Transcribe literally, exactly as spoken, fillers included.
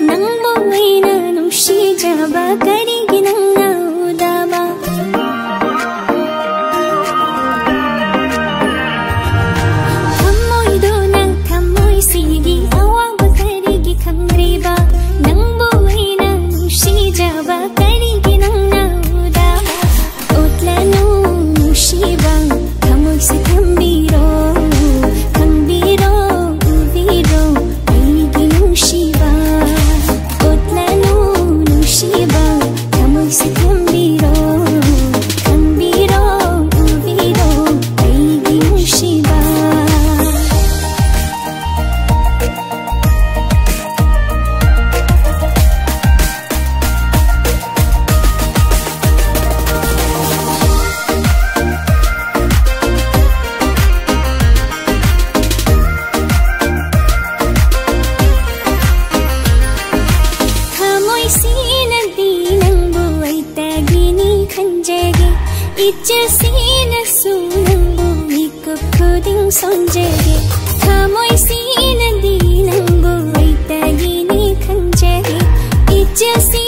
ꯅꯪꯕꯨ ꯑꯩꯅ ꯅꯨꯡꯁꯤꯖꯕ ꯀꯔꯤꯒꯤ ꯅꯪꯅ ꯎꯗꯕ? ꯊꯃꯣꯏꯗꯨꯅ ꯊꯃꯣꯏꯁꯤꯒꯤ ꯑꯋꯥꯕ ꯀꯔꯤꯒꯤ ꯈꯪꯗ꯭ꯔꯤꯕ? ꯅꯪꯕꯨ ꯑꯩꯅ ꯅꯨꯡꯁꯤꯖꯕ ꯀꯔꯤꯒꯤ ꯅꯪꯅ ꯎꯗꯕ? ꯎꯠꯂꯅꯨ ꯅꯨꯡꯁꯤꯕ, ꯊꯃꯣꯏꯁꯦ ꯊꯝꯕꯤꯔꯣ, ꯈꯪꯕꯤꯔꯣ, ꯎꯕꯤꯔꯣ, ꯑꯩꯒꯤ ꯅꯨꯡꯁꯤꯕ꯫ ꯎꯠꯂꯅꯨ ꯅꯨꯡꯁꯤꯕ, ꯊꯃꯣꯏꯁꯦ ꯊꯝꯕꯤꯔꯣ, ꯈꯪꯕꯤꯔꯣ, ꯎꯕꯤꯔꯣ, ꯑꯩꯒꯤ ꯅꯨꯡꯁꯤꯕ꯫ ꯊꯃꯣꯏꯁꯤꯅꯗꯤ ꯅꯪꯕꯨ ꯑꯩꯇꯒꯤꯅꯤ ꯈꯟꯖꯒꯦ, ꯏꯆꯦꯁꯤꯅꯁꯨ ꯅꯪꯕꯨ ꯃꯤꯀꯨꯞ ꯈꯨꯗꯤꯡ ꯁꯣꯟꯖꯒꯦ꯫ ꯊꯃꯣꯏꯁꯤꯅꯗꯤ ꯅꯪꯕꯨ ꯑꯩꯇꯒꯤꯅꯤ ꯈꯟꯖꯒꯦ, ꯏꯆꯦꯁꯤ